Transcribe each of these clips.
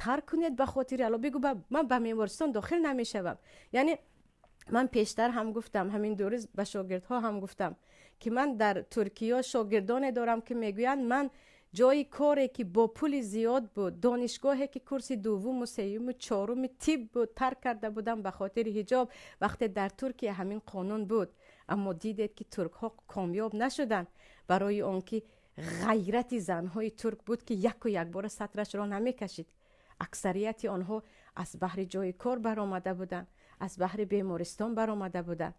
Тарк кунед ба хотири Алло. Бигӯ, ман ба бемористон дохил намешавам. Яъне ман пештар ҳам гуфтам, ҳамин 2 рӯз ба шогирдҳо ҳам гуфтам, ки ман дар Туркия шогирдоне дорам, ки мегӯянд: ман ҷои коре, ки бо пули зиёд буд, донишгоҳе, ки курси дуввуму сеюму чоруми тиб буд, тарк карда будам ба хотири ҳиҷоб, вақте дар Туркия ҳамин қонун буд. Аммо дидед, ки туркҳо комёб нашуданд, барои он ки ғайрати занҳои турк буд, ки яку якбора сатрашро намекашид. Аксарияти онҳо аз баҳри ҷои кор баромада буданд, аз баҳри бемористон баромада буданд.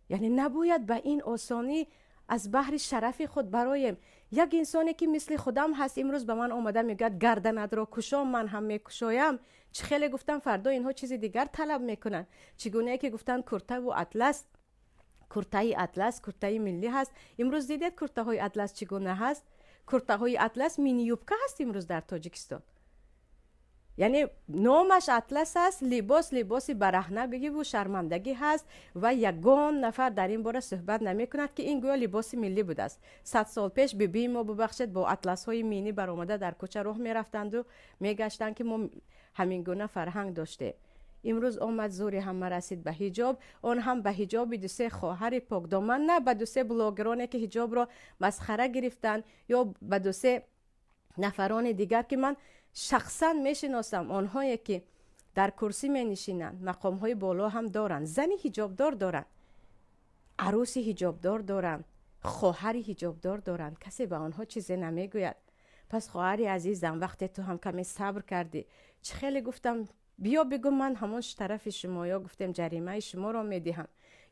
Яъне набояд ба ин осонӣ аз баҳри шарафи худ бароем. Як инсоне, ки мисли худам ҳаст, имрӯз ба ман омада мегӯяд: «Гарданатро кушом», ман ҳам мекушоям. Чӣ хеле гуфтам, фардо инҳо чизи дигар талаб мекунанд. Чӣ гунае ки гуфтанд, куртаву атлас, куртаи атлас куртаи миллӣ ҳаст. Имрӯз дидед, куртаҳои атлас чӣ гуна ҳаст? Куртаҳои атлас мини юбка ҳаст имрӯз дар Тоҷикистон. Яъне номаш атлас аст, либос либоси бараҳнагиву шармандагӣ ҳаст ва ягон нафар дар ин бора суҳбат намекунад, ки ин гӯё либоси миллӣ будааст. 100 сол пеш бибии мо, бубахшед, бо атласҳои мини баромада дар кӯча роҳ мерафтанду мегаштанд, ки мо ҳамин гуна фарҳанг доштем. Имрӯз омад, зӯри ҳама расид ба ҳиҷоб, он ҳам ба ҳиҷоби дусе хоҳари покдоман, на ба дусе блогероне, ки ҳиҷобро масхара гирифтанд, ё ба дусе нафарони дигар, ки ман шахсан мешиносам. Онҳое, ки дар курсӣ менишинанд, мақомҳои боло ҳам доранд, зани ҳиҷобдор доранд, арӯси ҳиҷобдор доранд, хоҳари ҳиҷобдор доранд, касе ба онҳо чизе намегӯяд. Пас, хоҳари азизам, вақте ту ҳам каме сабр кардӣ, чӣ хеле гуфтам, биё бигӯ: «Ман ҳамон тарафи шумо», ё гуфтем, ҷаримаи шуморо медиҳам,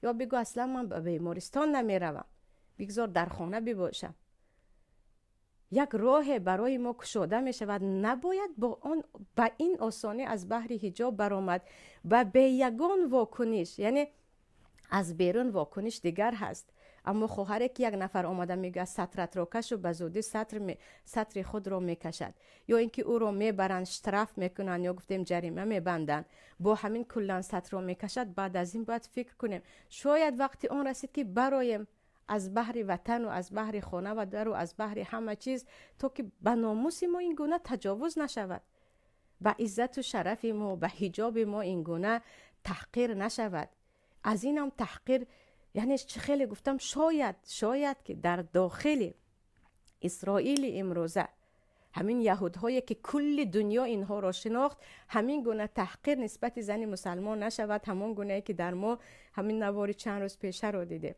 ё бигӯ: «Аслан ман ба бемористон намеравам, бигзор дар хона бибошам». Як роҳе барои мо кушода мешавад. Набояд бо он ба ин осонӣ аз баҳри ҳиҷоб баромад ва бе ягон вокуниш. Яъне аз берун вокуниш дигар ҳаст, аммо хоҳаре, ки як нафар омада мегӯяд: «Сатратро кашу», ба зудӣ сатри худро мекашад, ё ин ки ӯро мебаранд, штраф мекунанд, ё гуфтем, ҷарима мебанданд, бо ҳамин куллан сатро мекашад. Баъд аз ин бояд фикр кунем, шояд вақти он расид, ки бароем аз баҳри ватану аз баҳри хона ва дару аз баҳри ҳама чиз, то ки ба номуси мо ин гуна таҷовуз нашавад, ба иззату шарафи мо, ба ҳиҷоби мо ин гуна таҳқир нашавад. Аз инам таҳқир, яъне чӣ хеле гуфтам, шояд ки дар дохили Исроили имрӯза, ҳамин яҳудҳое, ки кулли дунё инҳоро шинохт, ҳамин гуна таҳқир нисбати зани мусалмон нашавад, ҳамон гунае, ки дар мо ҳамин навори чанд рӯз пешаро дидем.